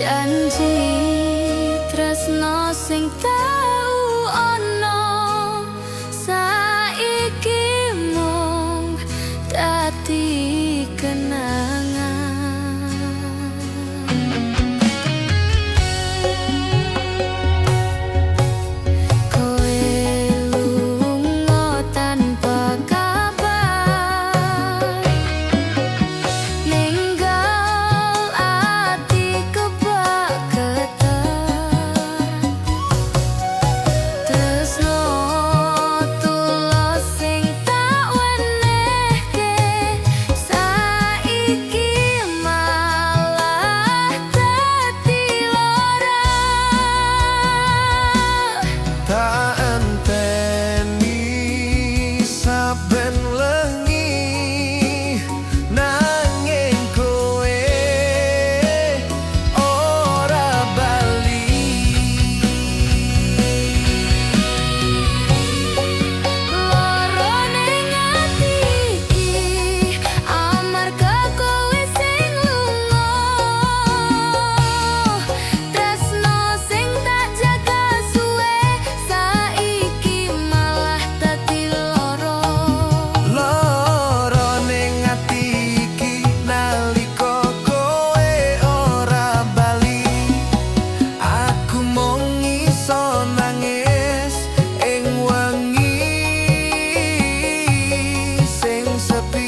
Janji tresno sing tau ana saiki mung dadi kenangan. Kowe lunga tanpa kabar, ninggal ati kebak getar. Tresno tulus sing tak wenehke saiki malah dadi lara. Tak enteni saben wengi, nanging kowe ora bali. Lara ning ati iki amarga kowe sing lunga. Tresno sing tak jaga suwe saiki malah dadi lara. Lara ning ati iki nalika kowe ora bali. Aku mung iso nangis ing wengi sing sepi.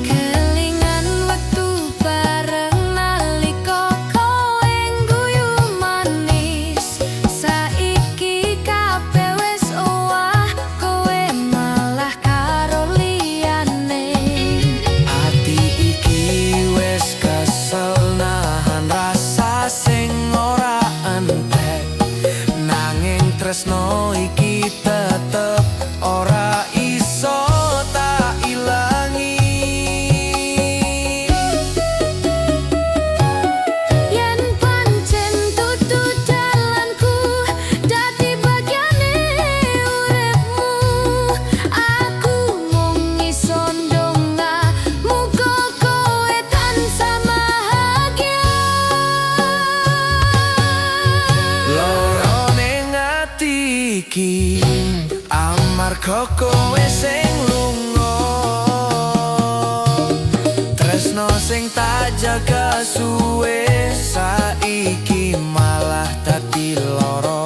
Kelingan wektu bareng nalika kowe ngguyu manis. Saiki kabeh wis owah, kowe malah karo liyane. Ati iki wis kesel nahan rasa sing ora entek, nanging tresno iki tetep ora iso tak ilangi. Yen pancen dudu jalanku dadi bagiane uripmu, aku mung iso ndonga muga kowe tansah bahagia. Lara ning ati iki amarga kowe sing lunga. Tresno sing tak jaga suwe saiki malah dadi lara.